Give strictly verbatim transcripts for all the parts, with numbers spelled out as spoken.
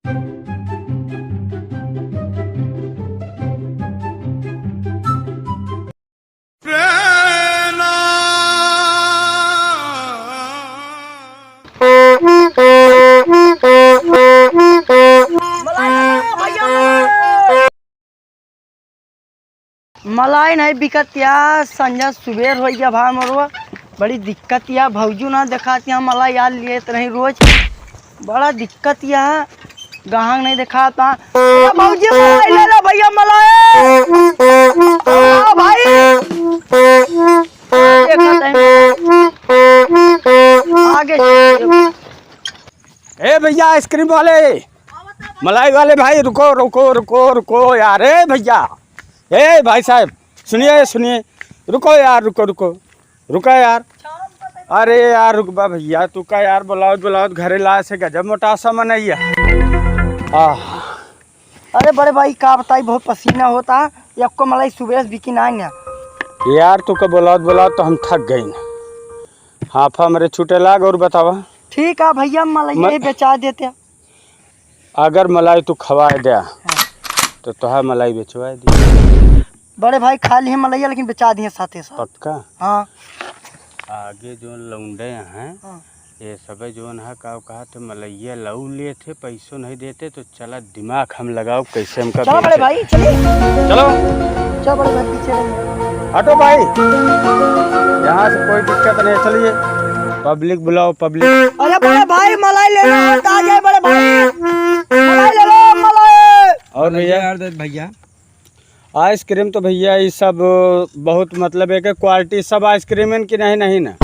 मलाई नहीं बिकत या, संझा सुबेर होइ गया भाई मरुआ, बड़ी दिक्कत या। भौजू ना देखात या, मलाई यार लेत रही रोज, बड़ा दिक्कत या। गाहक नहीं देखात। ए भौजी, मलाई ले ला भैया, मलाई। आ भाई, देखा तनी। आगे। ए भैया, आइसक्रीम वाले, मलाई वाले भाई, रुको, रुको, रुको, रुको यार। ए भैया, ए भाई साहब, सुनिए, सुनिए, रुको यार, रुको, रुको, रुका यार। अरे यार, रुकबा भैया, तू का यार, बुलावत, बुलावत घरे लाए से गजब मोटासा मनैया। आह। अरे बड़े भाई, का बताई, बहुत पसीना होता, यक्को मलाई सुबह से बिकी ना है। यार, तू का बुलावत, बुलावत तो हम थक गइन। हाफा हमरे छूटे लाग, और बतावा। ठीक है भैया, मलाई म- यही बेचा देते। अगर मलाई तू खवाए द्या, हाँ। तो तोहार मलाई बेचवाए दी। बड़े भाई, खा लिए मलैया, लेकिन बेचा दिए साथे साथ। पक्का? हाँ। आगे जो लौंडे हैं, हाँ। ये सबे जोन है, का कहा थे, मलैया लऊ लेत है, पैसों नहीं देते, तो चला दिमाग हम लगाओ, कैसे हमका चलो बड़े बेचे। भाई, चलिए। चलो। चलो बड़े भाई, पीछे रहिए। हटो भाई, यहाँ से कोई दिक्कत नहीं, चलिए। पब्लिक बुलाओ, पब्लिक। अरे बड़े भाई, मलाई ले लो, आ जाए बड़े भाई, मलाई ले लो, मलाई। और भैया? यार दे भैया। आइसक्रीम तो भैया, ये सब बहुत, मतलब, एक क्वालिटी सब आइसक्रीम इनकी नहीं, नहीं ना।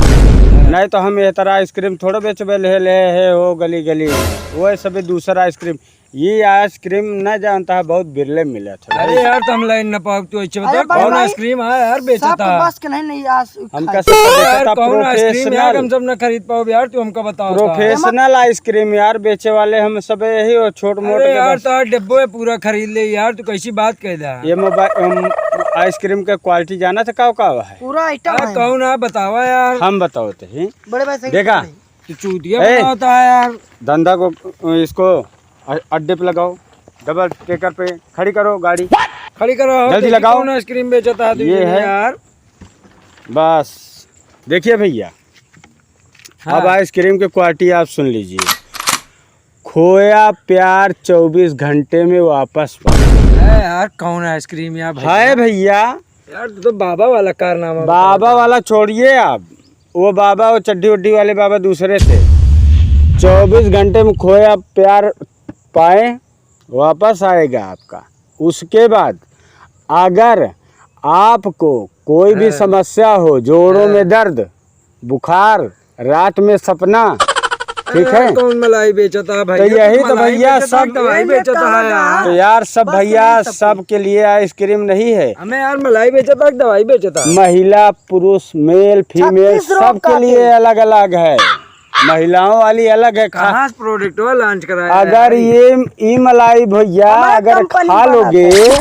नहीं तो हम ये तरह आइसक्रीम थोड़ो बेचबे ले, ले है हो गली गली। वो सब दूसरा आइसक्रीम, ये आइसक्रीम न जानता है, बहुत बिरले मिला था। अरे यार, तो हम लाइन न पाओ, तू अच्छे अरे बता, बड़े कौन भाई, आइसक्रीम है यार, बेचा सबके था? बस के नहीं, नहीं, आज हमका खा- सब अरे बेचा यार, था, कौन आइसक्रीम यार, professional। हम सब न खरीद पाओ यार, तू हमका बताओ था। Professional आइसक्रीम यार, बेचे वाले हम सब यही हो, छोट मोट अरे के यार, बस। तो यार डब्बो है पूरा खरीद ले यार, तू कैसी बात कह दा? ये मोबाइल, अम, आइसक्रीम का क्वालिटी जाना था, का, का है? पूरा आइटम अरे है। कौन है, बतावा यार। हम बताओ तो ही। बड़े भाई, सही देखा? कह रहे हैं। तू चूतिया ए, बनाता है यार। धंधा को, इसको अ-, अड्डे पे लगाओ, डबल स्टेकर पे खड़ी करो गाड़ी। खड़ी करो, जल्दी देखिए लगाओ। कौन आइसक्रीम बेचता है ये दुनिया में है। यार। बस, देखिए भैया, हाँ। अब आइसक्रीम की क्वालिटी आप सुन लीजिए। खोया प्यार चउबीस घंटे में वापस पाओ। है यार, कौन आइसक्रीम यार भैया? है भैया। यार, तू तो बाबा वाला कारनामा बाबा बताता है। वाला छोड़िए आप, वो बाबा, वो चड्ढी उड्ढी वाले बाबा दूसरे थे। चउबीस घंटे में खोया प्यार पाए, वापस आएगा आपका। उसके बाद अगर आपको कोई भी हाँ। समस्या हो, जोड़ों हाँ। में दर्द, बुखार, रात में सपना, ठीक अरे है? कौन मलाई बेचता है भाई? तो ये यही तो मलाई भैया बेचता है, सब दवाई ये बेचता क्या है यार। तो यार सब बस भैया यही सब सबके लिए आइसक्रीम नहीं है। हमें यार मलाई बेचता है, दवाई बेचता है। महिला, पुरुष, मेल, फीमेल, छत्तीस रोग सबके का लिए तेल। अलग अलग है। महिलाओं वाली अलग है, खा- कहाँ से प्रोडक्ट वो लॉन्च कराया अगर यार? ये, ये मलाई भैया हमारा अगर कंपनी खा बनाता लोगे, है।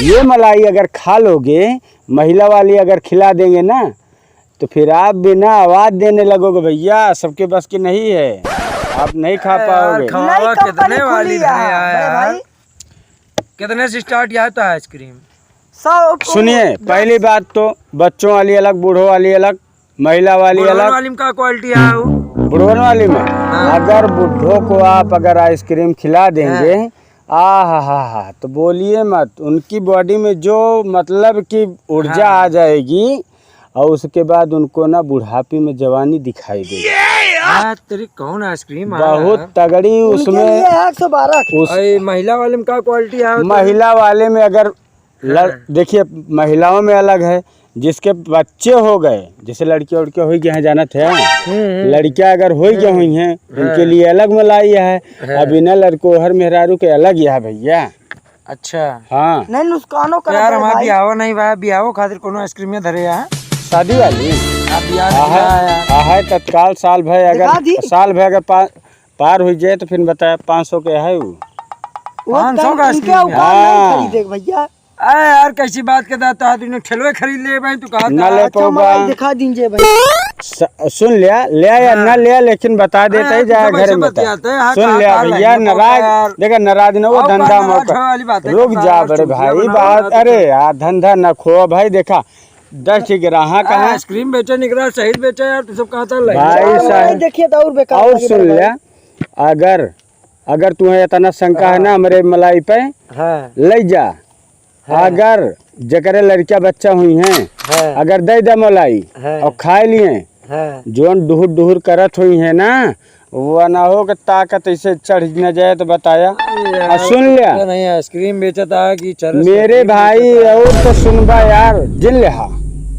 ये मलाई अगर खा लोगे, महिला वाली अगर खिला देंगे ना, तो फिर आप बिना आवाज देने लगोगे भैया, सबके बस की नहीं है, आप नहीं खा अरे यार, पाओगे। खावा नई कितने कंपनी वाली खुली है, है यार। बड़े भाई। कितने से स्टार्ट या तो आइसक्रीम? सौ। सुनिए, दस। पहली बात तो बच्चों वाली अलग, बूढ़ों वाली अलग, महिला वाली बुढ़वन अलग। वाली में का क्वालिटी है वो? बुढ़वन वाली में? हाँ। अगर बुढ़ो को आप अगर आइसक्रीम खिला देंगे, हाँ। आ हा हा हा, तो बोलिए मत, उनकी बॉडी में जो मतलब कि ऊर्जा हाँ। आ जाएगी, और उसके बाद उनको ना बुढ़ापे में जवानी दिखाई देगी। हाँ, तेरी कौन आइसक्रीम आ बहुत रहा है? तगड़ी उनके उसमें लिए एक सौ बारह। उस अरे, महिला वाले में का क्वालिटी है? महिला वाले में अगर लड़-, हाँ। देखिए, महिलाओं में अलग है, जिसके बच्चे हो गए, जैसे लड़कियाँ उड़कियाँ हो गए हैं, जानत है, हम्म, हम्म। लड़कियाँ अगर हो गए हाँ। हुई हैं, हाँ। उनके लिए अलग मलाई है। हाँ। अब इन्हें लड़को हर मेहरारू के अलग यह भैया। अच्छा। हाँ। नहीं, नुकसानो तो करत यार, है हमार भाई। बियाहो नहीं बा, बियाहो खातिर कोनो आइसक्रीम में धरे आ। शादी वाली? हाँ, बियाह नहीं आहा, बा यार। आहा, तत्काल साल भर अगर, दिखा दी। साल भर अगर पा-, पार हो जाए तो फिर बताया, पाँच सौ के है वो। वो पाँच सौ का इनके आइसक्रीम है। औकात नहीं हाँ। खरीदे भैया। अरे यार, कैसी बात करता था, तूने ठेलवे खरीद ले भाई, तू कहा ना था। ले अच्छा, पाऊबा। मलाई दिखा दीजिए भाई। स-, सुन लिया, लिया या हाँ। ना लिया, लेकिन बता देते हाँ, ही जाए, तो घर में बता। बतियाते हैं, हाँ, सुन लिया भैया, नाराज, देखा, नाराज ना हो, धंधा मौका। वाली बात है, रुक जा बड़े भाई, बात, अरे यार, धंधा ना खो भाई, देखा, दस ठे ग्राहक हाँ, हैं। आइसक्रीम बेचे निकला, शहीद बेचे यार, तू सब कहाँ था भाई साहब, देखिए तो और बेकार और सुन लिया, अगर, अगर तुम्हें इतना शंका है ना हाँ। हमरे मलाई पे, हाँ। ले जा। हाँ। अगर जेकरे लड़किया बच्चा हुई हैं, हाँ। अगर दे दे मलाई हाँ। और खाए लिए, हाँ। जोन डुहुर डुहुर करत हुई हैं ना, वो ना हो कि ताकत ऐसे चढ़ न जाए तो बताया। अरे यार, आ, सुन लिया। पता नहीं, आइसक्रीम बेचत है कि चरस मेरे आइसक्रीम भाई, बेचत है। और तो सुनबा यार, जिन लेहा,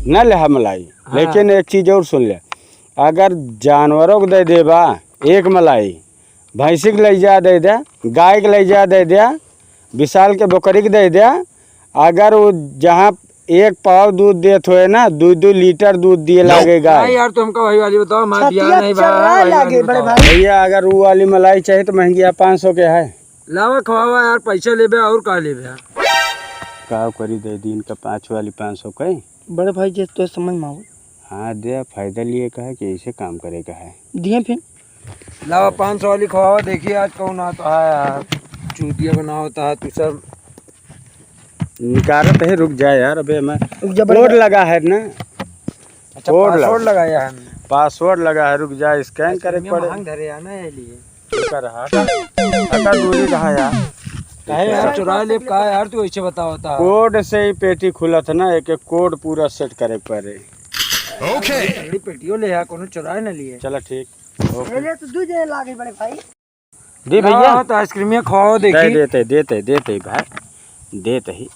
न लेहा मलाई। हाँ। लेकिन एक चीज और सुन ले, अगर जानवरों को दे देबा एक मलाई, भैंसी के लइ जा दे दे, गाय के लइ जा दे दे, विशाल के बकरी के दे दे। अगर वो जहाँ एक पाव दूध देत होए ना, दो दो लीटर दूध दिए लागे गाय। भाई यार, तुमका वही वाली बताओ, हमारे बियाह छतिया नहीं भा, चर्राए वही लागे, वाली बड़े बताओ। भाई। भैया, अगर वो वाली मलाई चाहिए तो महंगी है, पाँच सौ के है। लावा खवावा यार, पैसा लेबे और का लेबे? का करी दे दिन का पाँच वाली पाँच सौ के? बड़े भाई, जे तो समझ में आवे। हाँ, दे, फायदा लिए का है कि ऐसे काम करे का है? दिए फिर। लावा पाँच सौ वाली खवावा, देखिए आज कौन आता है यार। चूतिया बना होता है तू सब। निकारत है, रुक जा यार, अबे मैं रुक जा, बड़े code भाई। लगा है ना। अच्छा, code password लगा। लगाया है हमने। Password लगा है, रुक जा, scan अच्छा, करे के पड़े। मांग धरे है ना, ये लिए। रुका रहा। हटा, दूरी रहा यार। काहे यार, चुरा ले का यार, तू ऐसे बताओ ता। Code से ही पेटी खुलत ना, एक एक code पूरा set करे के पड़े। OK। बड़ी पेटियो ले आ, कोनो चुराए ना लिए। चला ठीक। OK। ले, ले, तो दू जने लागे बड़े भाई। दी भैया। हाँ, तो आइसक्रीम ये खाओ, देखी। दे, देते, देते, देते भाई, देते ही।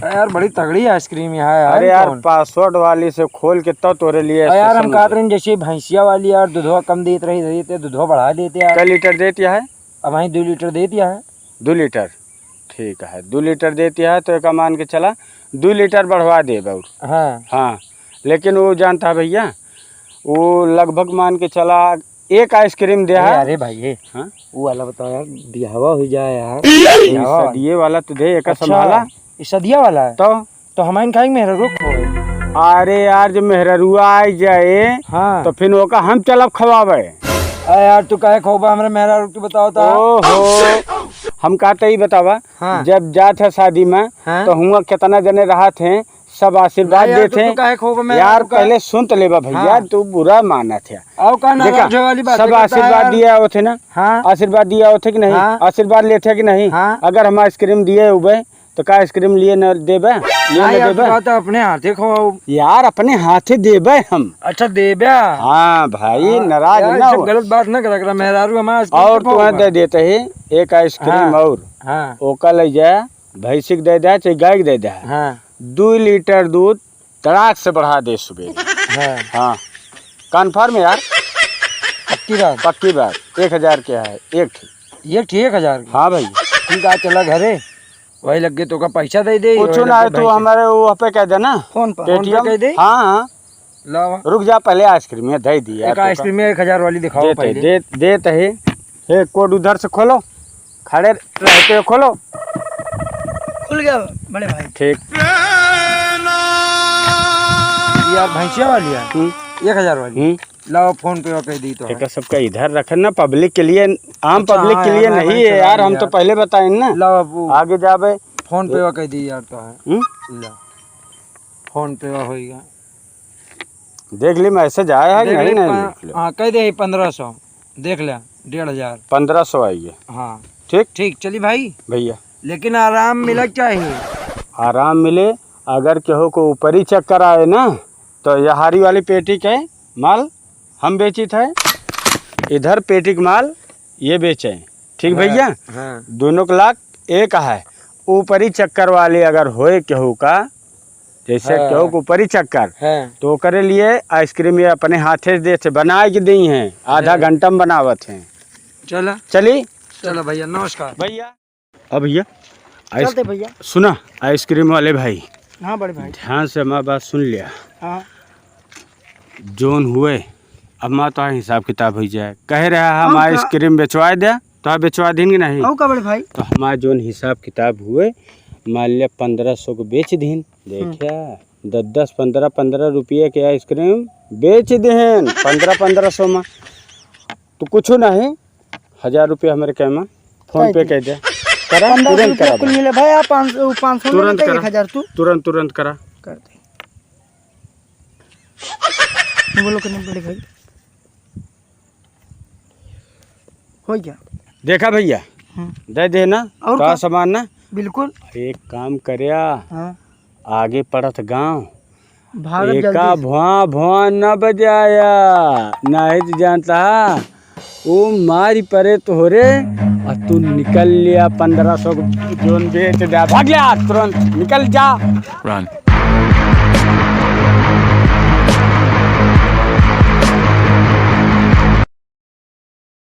अरे यार, बड़ी तगड़ी आइसक्रीम यहाँ है यार, अरे यार, कौन? Password वाली से खोल के तो तोरे लिए अरे यार, हम special कहत रहे जैसे भैंसिया वाली यार, दूधवा कम देत रही, देते दूधवा बढ़ा देते यार। कै लीटर देत है? अब वहीं दो लीटर देत है। दो लीटर? ठीक है, दो लीटर देत है तो एका मान के चला, दो लीटर बढ़वा देब और। हाँ। हाँ, लेकिन वो जानता है भैया, वो लगभग मान के चला एक आइसक्रीम दे ए, हा। अरे भाई, ए, हाँ? वो वाला बताओ यार, बियाहवा हो जाए यार। ई बियाहवा वाला। सदिये वाला तो दे, एका अच्छा, संभाला। ई सदिया वाला है? तो? तो हमाइन खाएंगे मेहरारू को। अरे यार, जब मेहरारुआ आ जाए, हाँ। तो फिर ओका हम चलब खवावे। अरे यार, तू काहे खोबा हमरे मेहरारू के बताओ तो? ओहो, हम कहते ही बतावा, हाँ। जब जात है शादी में, हाँ। तो हुआ कितना जने रहत हैं, सब आशीर्वाद नहीं यार, देत तू हैं। तो काहे खोबा मेहरारू यार, का? पहले सुन तो लेबा भैया, हाँ। तू बुरा मानत है। आओ का ना देखा, राजो वाली बात सब है, आशीर्वाद यार। दिया होते ना, हाँ। आशीर्वाद दिया होते कि नहीं? हाँ। आशीर्वाद लेते कि नहीं? हाँ। अगर हम आइसक्रीम दिए हुए, तो का आइसक्रीम लिए न देबे? लिए हाँ न यार, देबे? तू तो अपने हाथे खवाओ। यार, अपने हाथे देबे हम। अच्छा, देबे? हाँ भाई, हाँ, नाराज यार, ना हो। गलत बात ना करा, मेहरारू हमारा आइसक्रीम और तो तुम्हें खाऊंगा। दे देते ही एक आइसक्रीम हाँ, और। हाँ। ओका ले जाए, भैंसी के दे दे, चाहे गाय के दे दे। हाँ। दो लीटर दूध तड़ाक से बढ़ा दे सुबह। हाँ। हाँ, confirm है यार। पक्की बात? पक्की बात, एक हजार के है, एक ठे। ये ठे एक हजार के? हाँ भाई। ठीक है, चला घरे, वही लग गए तो का पैसा दे दे, कुछ वही ना लग है, गए तू भैंस। हमारे वो पे कह देना। फोन पर, फोन पे Paytm। कह दे। हाँ, हाँ। लावा। रुक जा, पहले आइसक्रीम ये दे दिया एक तो का। आइसक्रीम में एक हजार वाली दिखाओ देते, पहले। दे, देते ही। एक कोड उधर से खोलो, खड़े रहते हो, खोलो। खुल गया बड़े भाई। ठीक। यार, भैंसिया वाली है। हम्म। एक हजार वाली। हम्म। लाओ, फोन पे कह दी तो है। एका सबका इधर रखे ना, पब्लिक के लिए, आम अच्छा, पब्लिक हाँ, के लिए हाँ, नहीं है यार, हम तो पहले बताए ना। लाओ, अब वो आगे जाबे। फोन पे कह दी यार तो है। हम्म? ला। फोन पे होइगा। देख ली, मैसेज आया है कि देख नहीं, ले, नहीं पा-, देख लो। हाँ, कह दे पन्द्रह सौ, देख ले, डेढ़ हजार। पन्द्रह सौ आई है। हाँ। ठीक? ठीक, चली भाई। भैया। लेकिन आराम मिला चाहिए। आराम मिले, अगर केहू को ऊपरी चक्कर आए ना, तो यहारी वाली पेटी के माल हम बेचित है, इधर पेटी के माल ये बेचे। ठीक हाँ, भैया? हाँ। दोनों के लाख एक है। ऊपरी चक्कर वाली अगर होए केहू का, जैसे हाँ। केहू के ऊपरी चक्कर, हाँ। तो ओकरे लिए आइसक्रीम ये अपने हाथे से देते, बना के दी हैं, आधा हाँ। घंटा में बनावत हैं। चला। चली? चलो भैया, नमस्कार। भैया, अब भैया, आइस-, चलते भैया। सुना, आइसक्रीम वाले भाई। हाँ बड़े भाई। ध्यान से हमार बात सुन लिया। हाँ। जोन हुए, अब हमार तो हिसाब किताब हो जाए। कह रहा हम हम का आइसक्रीम बेचवाए दे, तो बेचवा दीन कि नहीं? और का बड़े भाई? तो हमार जोन हिसाब किताब हुए, मान लिया पन्द्रह सौ को बेच दीन। हम्म। देखिया, दस दस, पन्द्रह पन्द्रह रुपया के आइसक्रीम बेच देहेन, पन्द्रह पन्द्रह सौ मा। तो कुछ नहीं, हजार रुपया हमरे के मा फोन पे कह दे। करा, पन्द्रह सौ तुरंत रुपया करा कुल भाई। मिले भाई, आप पाँच सौ, पाँच सौ तुरंत मिले तो करा। एक हजार तू। तुरंत, तुरंत करा। कर दे। बोलो कितने बड़े भाई। हो गया। देखा भैया, हम्म। दे दे ना, और का का? सामान ना? बिल्कुल। एक काम करया, हाँ। आगे पड़त गाँव, भागत एका जल्दी से। भुआ भुआ न बजाया, नहीं तो जानता, वो मारी परे तोहरे, और तू निकल लिया पन्द्रह सौ जोन बेच दे, भाग लिया तुरंत, निकल जा। Run।